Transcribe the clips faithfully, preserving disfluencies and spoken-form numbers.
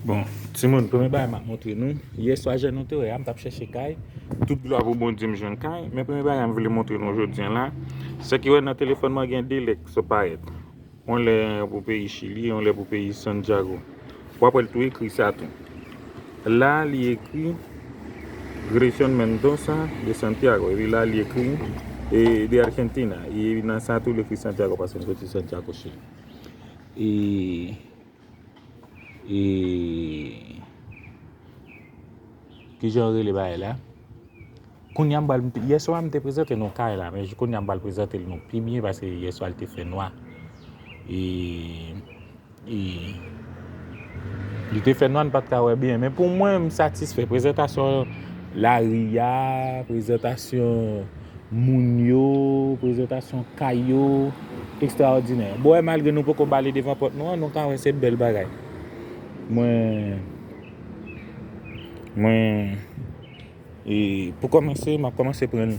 Bon, timoun, premye bagay m ap montre nou, yè swa jan nou te wè a, m t ap chèche kay, tout glwa pou Bondye m jwenn kay, men premye bagay m vle montre nou jodi a la, se ke wè nan telefòn mwen gen de lè k sot parèt. Yon lè pou peyi Chili, yon lè pou peyi Santiago. W ap wè l tou ekri sa tou. La, li ekri Región Mendoza de Santiago. Epi la, li ekri e, de Argentina. E nan sa tou, li ekri Santiago, paske m soti Santiago, Chili. E, e, kijan yo rele bagay la? Kounye a m pral, yè swa m te prezante nou kay la, men kounye a m pral prezante l nou pi byen, paske yè swa l te fè nwa. E, e, li te fè nwa, n pa t ka wè byen. Men pou mwen, m satisfè. Prezantasyon lari a, prezantasyon moun yo, prezantasyon kay yo, ekstraòdinè. Bon, e malgre nou poko bale devan pòt nou an, nou ka wè se bèl bagay. Mwen, mwen, e, pou kòmanse, m ap kòmanse pran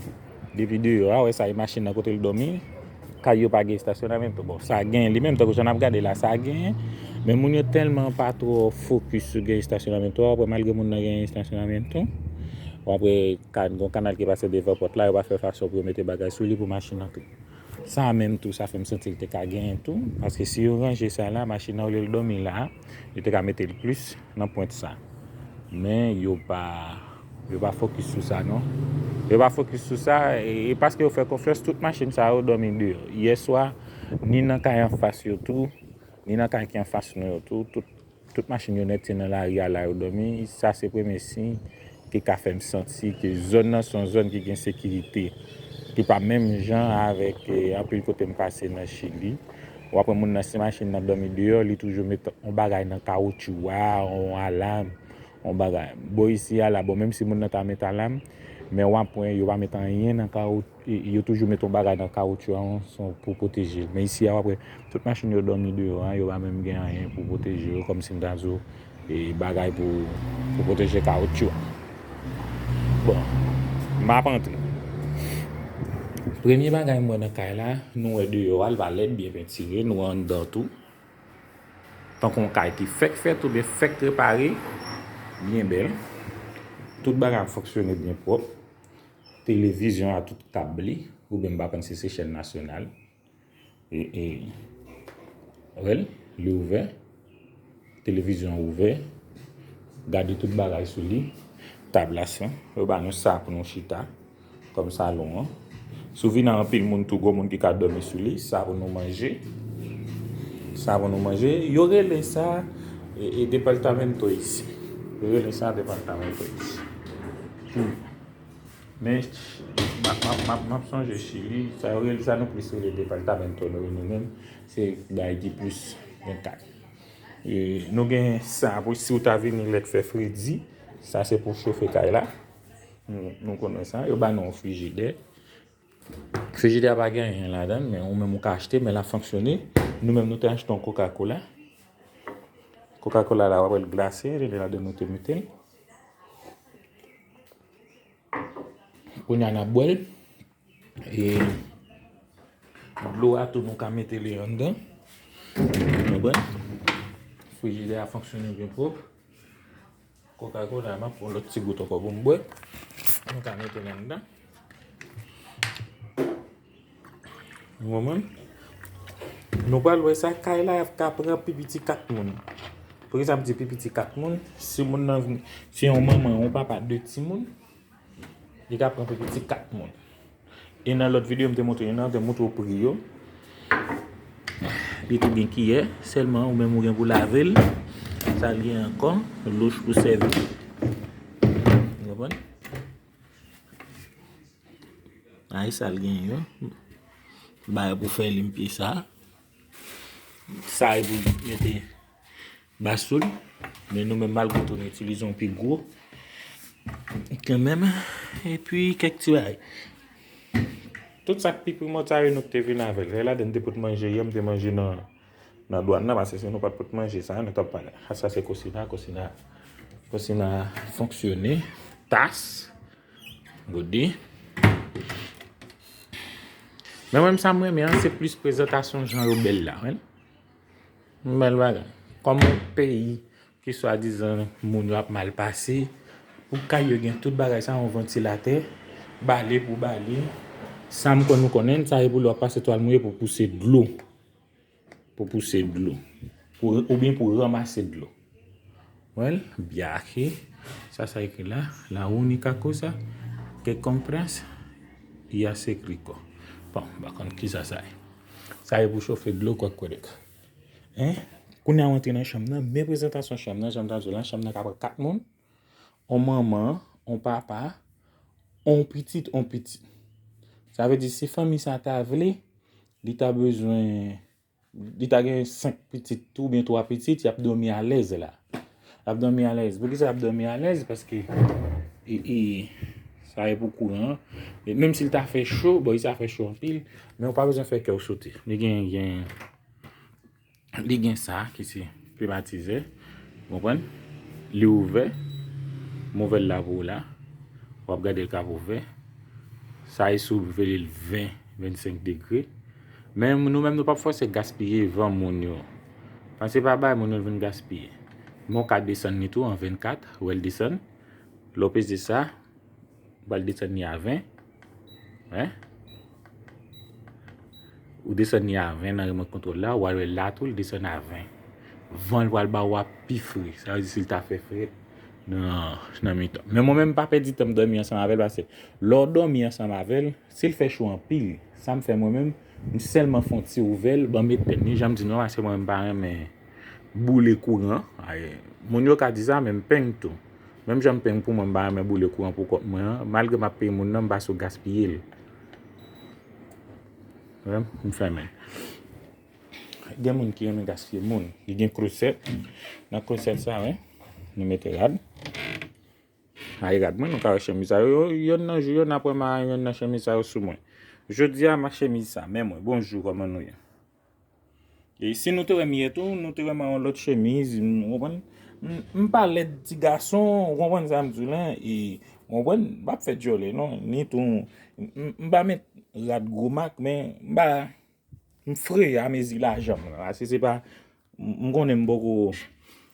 depi deyò a, wè sa, e machin nan kote l dòmi. Kay yo pa gen estasyonamento. Bon, sa gen li menm, tankou jan n ap gade la, sa gen. Men moun yo tèlman pa twò fokis sou gen estasyonamento a, w ap wè malgre moun nan gen estasyonamento, w ap wè ka-, gon kanal ki pase devan pòt la, yo pa fè fason pou yo mete bagay sou li pou machin antre. Sa menm tou, sa fè m santi l te ka genyen tou, paske si yo ranje sa la, machin nan olye l dòmi la, yo te ka mete l plis nan pwent sa. Men yo pa, yo pa fokis sou sa non. Yo pa fokis sou sa, e, e paske yo fè konfyans, tout machin sa yo dòmi deyò. Yè swa, ni nan kay anfas yo tou, ni nan kay ki anfas nou yo tou, tout, tout machin yo nèt se nan lari a la yo dòmi. Sa se premye siy ki ka fè m santi ke zòn nan se yon zòn ki gen sekirite, ki pa menm jan avèk, e, anpil kote m pase nan Chili. W ap wè moun nan, si machin nan dòmi deyò, li toujou met yon bagay nan kawotchou a, yon alam, yon bagay. Bò isi a la, bon, menm si moun nan ta met alam, men w ap wè yo pa met anyen nan kawotchou, yo toujou met yon bagay nan kawotchou a, yon, pou pwoteje l. Men isi a, w ap wè, tout machin yo dòmi deyò a, yo pa menm gen anyen pou pwoteje yo, kòmsi m ta di w, e, bagay pou, pou pwoteje kawotchou a. Bon, m ap antre. Premye bagay m wè nan kay la, nou wè deyò a, l pa lèd, byen pentire, nou wè anndan tou. Tankou yon kay ki fèk fèt oubyen fèk repare, byen bèl. Tout bagay ap fonksyone byen pwòp. Televizyon a tout kab li, oubyen m pa konn si se chèn nasyonal. E, e, wè l, li ouvè. Televizyon an ouvè. Gade tout bagay sou li. Tab la san. Yo ba nou sa pou nou chita kòm salon an. Si w vin a anpil moun tou, gwo moun ki ka dòmi sou li. Sa pou nou manje. Sa pou nou manje. Yo rele sa, e, e, departamento isi. Yo rele sa departamento isi. Hmm. Men, m ap, m ap, m ap, m ap sonje Chili, sa yo rele, sa nou plis rele departamento nou, nou menm, se bagay ki plis gen kay. E, nou gen sa, pou si w ta vini lè k fè fredi, sa se pou chofe kay la. Nou, nou konnen sa, yo ba nou yon frijidè. Frijidè a pa gen anyen ladan l, men ou menm ou ka achte, men l ap fonksyone. Nou menm nou te achte yon Coca-Cola. Coca-Cola la, w ap wè l glase, rele ladan nou te mete l. Kounye a n ap bwè l. E dlo a tou nou ka mete li anndan. Konprann? Frijidè a fonksyone byen pwòp. Coca-Cola, m ap pran lòt ti gout ankò pou m bwè. Nou ka mete l anndan. Ou konprann? Nou pral wè sa, kay la ka pran pi piti kat moun. Poukisa m di pi piti kat moun? Si moun nan vin, se yon manman, yon papa, de timoun, li ka pran pi piti kat moun. E nan lòt videyo, m te montre, nan te montre w pri yo. Li tou gen kiyè, sèlman ou menm ou gen pou lave l. Sa l gen ankò, louch pou sèvi. Ou konprann? Ay, sa l gen yo. Bagay pou fè limpyesa. Sa e pou mete basoul. Men nou menm, malgre tou, nou itilize yon pi gwo kanmenm. Epi kèk ti bagay. Tout sa k pi primòdyal yo, nou te vin avè l. Lè ladan n te pot manje, yè m te manje nan, nan dwàn nan, paske si nou pa t pot manje, sa, nou t ap pale. A, sa se kosina, kosina, kosina fonksyone. Tas. Gode. Men mwen, sa m renmen an, se plis prezantasyon jan yo bèl la, wi. Yon bèl bagay. Kòm yon peyi, ke swadizan moun yo ap mal pase. Pou kay yo gen tout bagay sa, yon vantilatè, bale pou bale. Sa m konn nou konnen, sa e pou lè w ap pase twal mouye pou pouse dlo. Pou pouse dlo. Pou, oubyen pou ranmase dlo. Well, bya ke. Sa, sa ekri la. La única cosa que compras y hace rico. Bon, m pa konn kisa sa ye. Sa e pou chofe dlo, kwak kwedek. Hein? Kounye a w antre nan chanm nan, men prezantasyon chanm nan, jan m ta di w la, chanm nan ka pran kat moun, on manman, on papa, on pitit, on pitit. Sa vle di, si fanmi sa ta vle, li ta bezwen, li ta gen senk pitit tou, oubyen twa pitit, y ap dòmi alèz la. Y ap dòmi alèz. Poukisa y ap dòmi alèz? Paske, e, e, sa e pou kouran an. E menm si l ta fè cho, bon, li sa fè cho anpil, men ou pa bezwen fè kè w sote. Li gen, gen, Li gen sa ki se klimatizè, ou konprann? Li ouvè, m ouvè l la pou ou la. W ap gade l k ap ouvè. Sa e si w vle l ven, vennsenk degre. Men nou menm nou p ap fòse gaspiye van moun yo. Paske se pa bay moun yo vin gaspiye. Men w ka desann li tou an vennkat, ou wè l desann. Lè w peze sa, ou pral desann li a ven. Wen. Ou desann li a ven nan remòt kontwòl la, ou al wè la tou, li desann a ven. Van l pral ba w a pi fre. Sa vle di si l ta fè frèt nan, nan mitan. Men mwen menm, m pa pèdi tan m dòmi ansanm avè l, paske lè w dòmi ansanm avè l, si l fè cho anpil, sa m fè mwen menm, m sèlman fè yon ti ouvè l, ban m etenn li, jan m di nou an, paske mwen menm m pa renmen boule kouran. Ay, moun yo ka di sa, men m peng tou. Menm jan m peng pou mwen, m pa renmen boule kouran pou kont mwen an. Malgre m ap peye moun nan, m pa sou gaspiye l. Wi, m fèmen. Gen moun ki renmen gaspiye moun. Li gen klosèt. Nan klosèt sa, wi, nou mete rad. Ay, rad mwen, nou ka wè chemiz sa yo. Yo, yonn nan jou yo, n ap wè m a yonn nan chemiz sa yo sou mwen. Jodi a, m ak chemiz sa. Men mwen, bonjou, kòman nou ye? E si nou te wè m yè tou, nou te wè m a yon lòt chemiz, m, w konprann? M, m pa lèd ti gason, w konprann sa m di w la? E, w konprann? M p ap fè dyòlè, non. Ni tou, m, m, m pa met rad gwo mak, men m pa, m fre amezi lajan m lan. Paske se pa, m, m konnen m poko,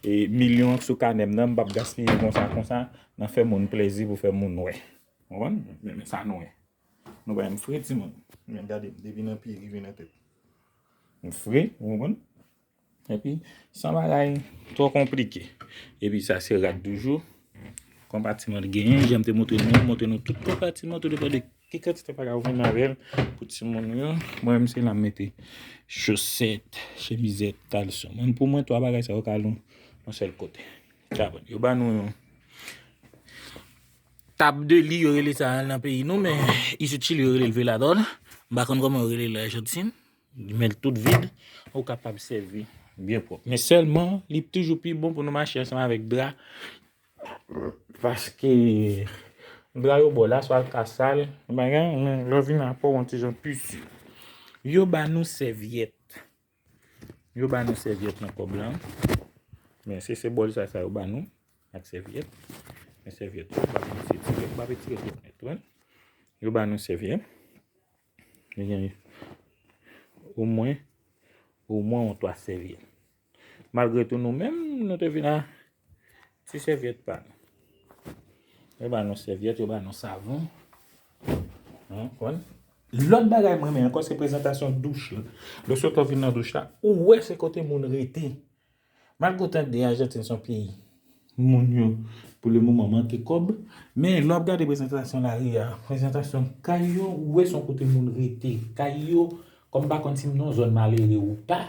e, milyon sou kanè m nan, m p ap gaspiye konsa, konsa, nan fè moun plezi pou fè moun wè. W konprann? Men, men sa nou wè. Nou pa wè m fre, timoun. Men gade m, depi nan pye rive nan tèt. M fre, w konprann? Epi, san bagay twò konplike. Epi sa se rad toujou. Konpatiman li genyen, jan m te montre nou, montre nou tout konpatiman, tou depann de ki kantite bagay ou vin avè l pou timoun yo. Mwen menm se la m mete chosèt, chemizèt, kalson. Mwen pou mwen, twa bagay sa yo ka al yon sèl kote. Kapon. Yo ba nou yon tab de li, yo rele sa nan peyi nou, men isit Chili, yo rele l velador. M pa konn kòman yo rele l Ajantin. Men l tout vid, ou kapab sèvi byen pwòp. Men sèlman, li toujou pi bon pou nou mache ansanm avèk dra. Paske dra yo ba w la, swa l ka sal, bagay, men lè w vin apre w yon ti jan pi si. Yo ba nou sèvyèt. Yo ba nou sèvyèt nan kòb la. Men se, se bòl sa, sa yo ba nou, ak sèvyèt. Men sèvyèt yo, pa p etire, pa p etire twòp nèt, wi. Yo ba nou sèvyèt. Li gen omwen, omwen yon twa sèvyèt. Malgre tou, nou menm, nou te vin a ti sèvyèt pa nou. Yo ba nou sèvyèt, yo ba nou savon. Hein, konprann? Lòt bagay mwen renmen ankò, se prezantasyon douch la. Lè w sot w vin nan douch la, ou wè se kote moun rete. Malgre w tande Ajantin se yon peyi moun yo, pou le moman, manke kòb, men lè w ap gade prezantasyon lari a, prezantasyon kay yo, ou wè se yon kote moun rete. Kay yo, kòm m pa konn si m nan yon zòn malere ou pa,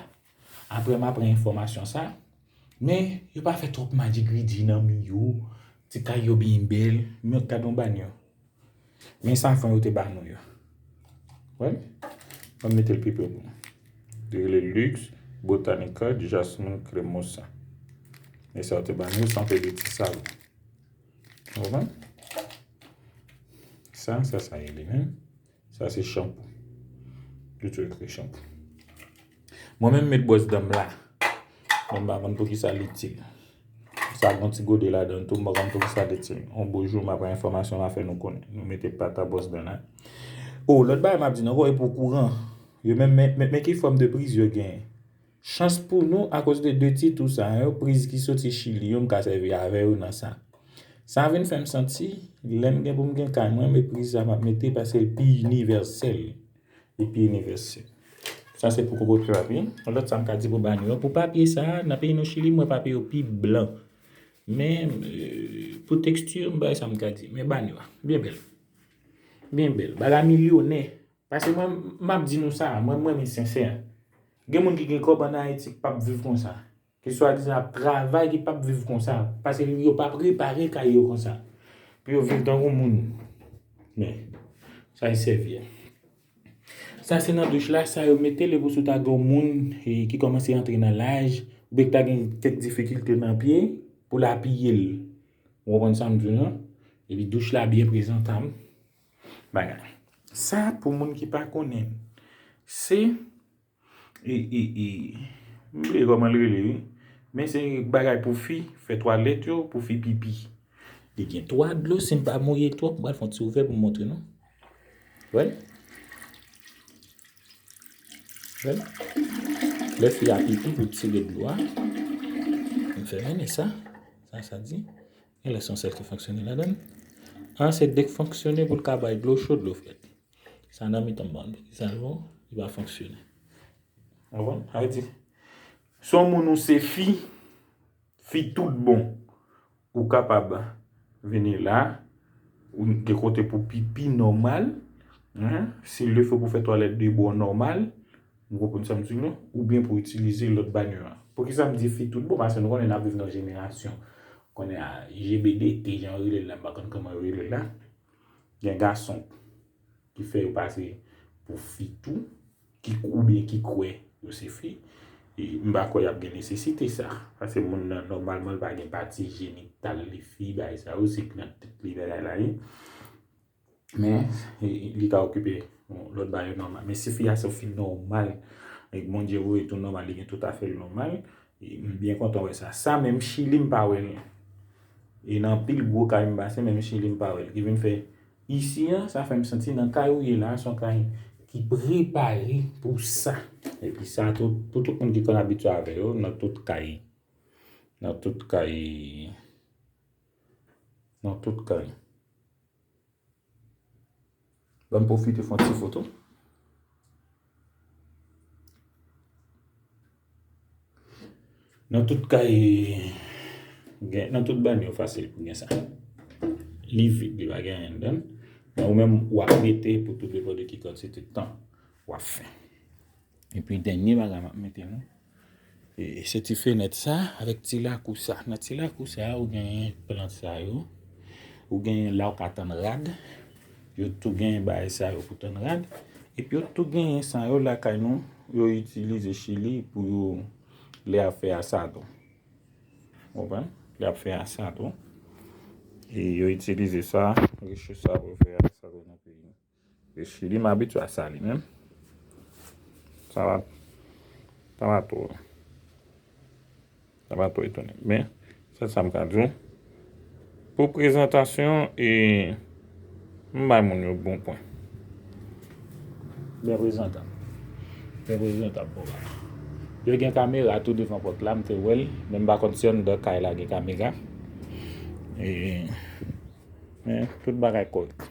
apre m aprann enfòmasyon sa, men yo pa fè twòp majigriji nan mi yo, ti kay yo byen bèl, men gade yon banyo. Men savon yo te ba nou yo. Wè? Mwen mete l pi pre pou nou. Yo rele Lux Botanica Jasmine Cremosa. Men sa yo te ba nou yo, se yon pil de ti savon. Ou konprann? Sa, sa, sa rele menm. Sa se chanpou. Yo tou ekri chanpou. Mwen menm met bwòs dan m la. Mwen m pa konn poukisa l itil. Sa gon ti gode ladan l tou, m pa konn poukisa l itil. On bon jou, m ap pran enfòmasyon, m a fè nou konnen. Nou mete pata bwòs dan la. O, lòt bagay m ap di nou ankò, e pou kouran. Yo menm, men, men, men ki fòm de priz yo genyen. Chans pou nou, akoz de de ti tou sa yo, priz ki soti Chili yo, m ka sèvi avè yo nan sa. Sa vin fè m santi, lè m gen pou m gen kay mwen, men priz sa m ap mete, paske l pi inivèsèl. Li pi inivèsèl. Sa se pou kokote papye. Yon lòt sa m ka di pou banyo. Pou papye sa, nan peyi nou Chili, m wè papye yo pi blan. Men, euh, pou teksti, m bay sa m ka di. Men banyo a, byen bèl. Byen bèl. Bagay milyonè. Paske mwen, m ap di nou sa, mwen, mwen, men sensè. Gen moun ki gen kòb ann Ayiti ki p ap viv konsa. Ki swadizan ap travay, ki p ap viv konsa. Paske yo pa prepare kay yo konsa. Pou yo viv tankou moun. Men, sa e sèvyèt. Sa se nan douch la, sa yo mete l pou si w ta gen yon moun, e, ki kòmanse antre nan laj, oubyen ki ta gen kèk difikilte nan pye, pou l apiye l. Ou konprann sa m di w lan? Epi douch la byen prezantab. Bagay. Sa, pou moun ki pa konnen, se, e, e, e, m bliye kòman l rele, wi. Men se bagay pou fi fè twalèt yo, pou fi pipi. Li gen twa dlo, si m pa mouye twòp, m pral fè yon ti ouvè pou m montre nou. Wè l? Wè l? Lè fi a pipi pou tire dlo a. M fèmen sa. Sa, sa di. Gen lè se yon sèl ki fonksyone ladan l. An se de k fonksyone pou l ka bay dlo cho, dlo frèt. Sa nan mitan bann. Sa bon, li pa fonksyone. Ou konprann? Sa vle di, si yon moun ou se fi, fi tout bon, ou kapab vini la, ou gen kote pou pipi nòmal, hein, si l fo pou fè twalèt de bò nòmal, ou konprann sa m di nou, oubyen pou itilize lòt banyo a. Poukisa m di fi tout bon? Paske nou konnen n ap viv nan jenerasyon. Konnen a G B D T, jan yo rele l la, m pa konn kòman yo rele l la. Gen gason ki fè yo pase pou fi tou, ki, oubyen ki kwè yo se fi. E m pa kwè y ap gen nesesite sa. Paske moun nan, nòmalman, li pa gen pati jenital li fi, bagay sa yo, se nan tèt li bagay la ye. Men, e, li ka okipe, bon, lòt bagay yo nòmal. Men si fi a se yon fi nòmal, e Bondye voye tou nòmal, li gen tout afè l nòmal, e m byen kontan wè sa. Sa menm Chili, m pa wè l. E nan anpil gwo kay m pase, menm Chili, m pa wè l. Ki vin fè isi a, sa fè m santi nan kay ou ye la, se yon kay ki prepare pou sa. Epi sa, tout, pou tout moun ki konn abitye avè yo, nan tout kay, nan tout kay, nan tout kay. Ban m pwofite fè yon ti foto. Nan tout kay, gen, nan tout banyo fasil pou gen sa. Li vid, li pa gen anyen anndan l. Men ou menm, w ap mete pou tout depann de ki kantite tan w ap fè. Epi dènye bagay m ap mete nou, e, se ti fenèt sa, avèk ti lakou sa. Nan ti lakou sa, ou genyen plant sa yo, ou genyen la ou ka tann rad, yo tou genyen bagay sa yo pou tann rad, epi yo tou genyen sa yo lakay nou, yo itilize Chili pou yo, lè y ap fè asado. Ou konprann? Lè y ap fè asado. E yo itilize sa, rechèch sa pou fè asado nan peyi nou. E Chili, m abitye a sa li menm. Sa va, sa va twò. Sa va twò etone. Men, sèl sa m ka di w. Pou prezantasyon, e, m bay moun yo bon pwen. Byen prezantab. Byen prezantab, bon. Yo gen kamera tou devan pòt la, m te wè l. Men m pa konn si anndan kay la gen kamera. E, men, tout bagay kòrèk.